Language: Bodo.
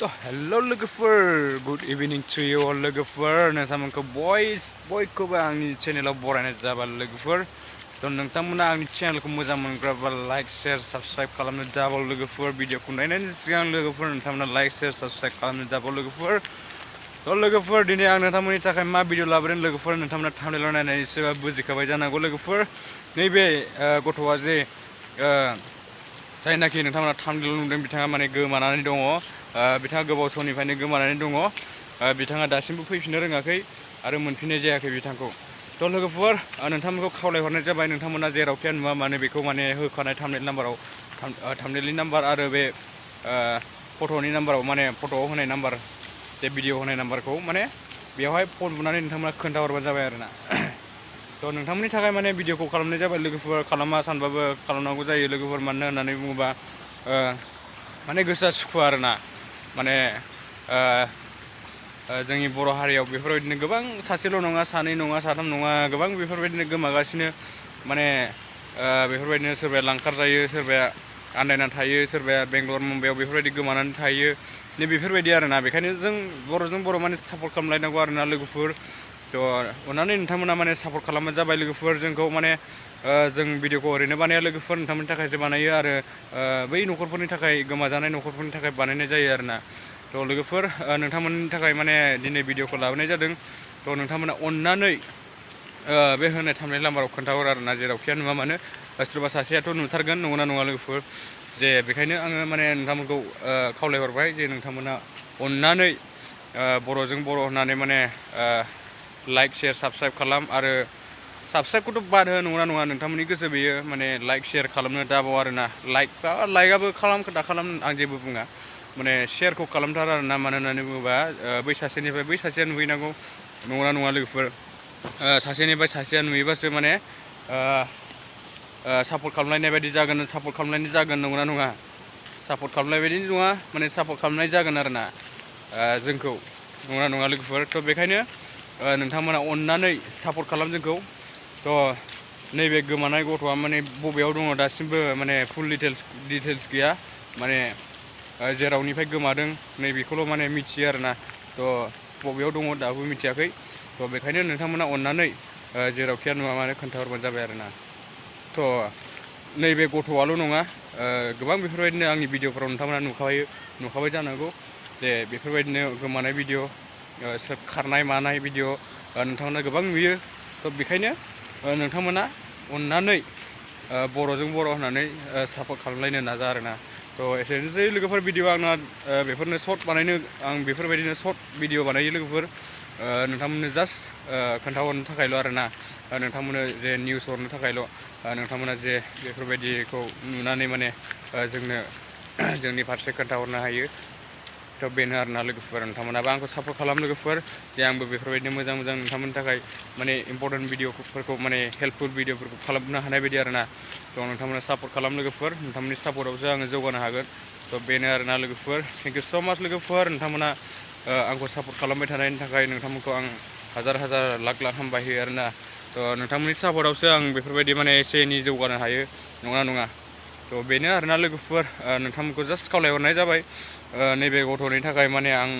तो हेलो लोगोफोर गुड इभिनिं टु यु अल लोगोफोर नोंथांमोनखौ बयखौबो आंनि चेनेलाव बरायनाय जाबाय लोगोफोर तो नोंथांमोना आंनि चेनेलखौ मोजां मोनग्राबा लाइक शेयर साबस्क्राइब खालामनो दाबाव लोगोफोर भिडिअखौ नायनायनि सिगां लोगोफोर नोंथांमोना लाइक शेयर साबस्क्राइब खालामनो दाबाव लोगोफोर तो लोगोफोर दिनै आं नोंथांमोननि थाखाय मा भिडिअ लाबोदों लोगोफोर नोंथांमोना थाम्बनेलाव नायनानै एसेबा बुजिखाबाय जानांगौ लोगोफोर नैबे गथ'आ जे जायनाखि नोंथांमोना थाम्बनेलाव नुदों बिथाङा माने गोमानानै दङ बिथाङा गोबाव समनिफ्रायनो गोमानानै दङ बिथाङा दासिमबो फैफिननो रोङाखै आरो मोनफिननाय जायाखै बिथांखौ तो लोगोफोर नोंथांमोनखौ खावलायहरनाय जाबाय नोंथांमोना जेरावखि नुवा मानो बेखौ माने होखानाय थाम्बनेल नाम्बाराव थाम्बनेलनि नाम्बार आरो बे फट'नि नाम्बाराव माने फट'आव होनाय नाम्बार जे भिडिअ होनाय नाम्बारखौ माने बेवहाय फन बुनानै नोंथांमोना खोन्थाहरबानो जाबाय आरोना तो नोंथांमोननि थाखाय माने भिडिअखौ खालामनाय जाबाय लोगोफोर खालामा सानबाबो खालामनांगौ जायो लोगोफोर मानो होननानै बुङोबा माने गोसोआ सुखुआ आरोना माने जोंनि बर' हारियाव बेफोरबायदिनो गोबां सासेल' नङा सानै नङा साथाम नङा गोबां बेफोरबायदिनो गोमागासिनो माने बेफोरबायदिनो सोरबाया लांखार जायो सोरबाया आन्दायनानै थायो सोरबाया बेंगलर मुम्बाइआव बेफोरबायदि गोमानानै थायो नै बेफोरबायदि आरोना बेखायनो जों बर'जों बर' माने सापर्ट खालामलायनांगौ आरोना लोगोफोर तो अननानै नोंथांमोना माने सापर्ट खालामबानो जाबाय लोगोफोर जोंखौ माने जों भिडिअखौ ओरैनो बानाया लोगोफोर नोंथांमोननि थाखायसो बानायो आरो बै न'खरफोरनि थाखाय गोमाजानाय न'खरफोरनि थाखाय बानायनाय जायो आरोना तो लोगोफोर नोंथांमोननि थाखाय माने दिनै भिडिअखौ लाबोनाय जादों तो नोंथांमोना अननानै बे होनाय थाम्बनेल नाम्बाराव खोन्थाहर आरोना जेरावखि नुवा मानो सोरबा सासेयाथ' नुथारगोन नंगौना नङा लोगोफोर जे बेखायनो आङो माने नोंथांमोनखौ खावलायहरबाय जे नोंथांमोना अननानै बर'जों बर' होननानै माने लाइक शेयर साबस्क्राइब खालाम आरो साबस्क्राइबखौथ' बाद हो नङा नोंथांमोननि गोसो बेयो माने लाइक शेयर खालामनो दाबाव आरोना लाइकआबो खालाम दाखालाम आं जेबो बुङा माने शेयारखौ खालामथार आरोना मानो होननानै बुङोबा बै सासेनिफ्राय बै सासेया नुहैनांगौ नङा लोगोफोर सासेनिफ्राय सासेया नुयोबासो माने सापर्ट खालामलायनाय बायदि जागोन सापर्ट खालामलायनाय जागोन नंगौना नङा सापर्ट खालामनाय बायदि नङा माने सापर्ट खालामनाय जागोन आरोना जोंखौ नङा लोगोफोर थ' बेखायनो नोंथांमोना अननानै सापर्ट खालाम जोंखौ थ' नैबे गोमानाय गथ'आ माने बबेयाव दङ दासिमबो माने फुल डिटेल्स गैया माने जेरावनिफ्राय गोमादों नैबेखौल' माने मिथियो आरोना थ' बबेयाव दङ दाबो मिथियाखै थ' बेखायनो नोंथांमोना अननानै जेरावखि नुवा मानो खोन्थाहरबानो जाबाय आरोना थ' नैबे गथ'आल' नङा गोबां बेफोरबायदिनो आंनि भिडिअफोराव नोंथांमोना नुखाबाय जानांगौ जे बेफोरबायदिनो गोमानाय भिडिअ सोर खारनाय मानाय भिडिअ नोंथांमोना गोबां नुयो थ' बेखायनो नोंथांमोना अननानै बर'जों बर' होननानै सापर्ट खालामलायनो नाजा आरोना थ' एसेनोसै लोगोफोर भिडिअ आंना बेफोरनो सर्ट बानायनो आं बेफोरबायदिनो सर्ट भिडिअ बानायो लोगोफोर नोंथांमोननो जास्ट खोन्थाहरनो थाखायल' आरोना नोंथांमोननो जे निउस हरनो थाखायल' नोंथांमोना जे बेफोरबायदिखौ नुनानै माने जोंनि फारसे खोन्थाहरनो हायो थ' बेनो आरोना लोगोफोर नोंथांमोनाबो आंखौ सापर्ट खालाम लोगोफोर जे आंबो बेफोरबायदिनो मोजां नोंथांमोननि थाखाय माने इम्परटेन्ट भिडिअफोरखौ माने हेल्पफुल भिडिअफोरखौ खालामनो हानाय बायदि आरोना थ' नोंथांमोना सापर्ट खालाम लोगोफोर नोंथांमोननि सापर्टआवसो आङो जौगानो हागोन थ' बेनो आरोना लोगोफोर थेंक इउ स' माच लोगोफोर नोंथांमोना आंखौ सापर्ट खालामबाय थानायनि थाखाय नोंथांमोनखौ आं हाजार लाख हामबाय होयो आरोना थ' नोंथांमोननि सापर्टआवसो आं बेफोरबायदि माने एसे एनै जौगानो हायो नङा थ' बेनो आरोना लोगोफोर नोंथांमोनखौ जास्ट खावलायहरनाय जाबाय नैबे गथ'नि थाखाय माने आं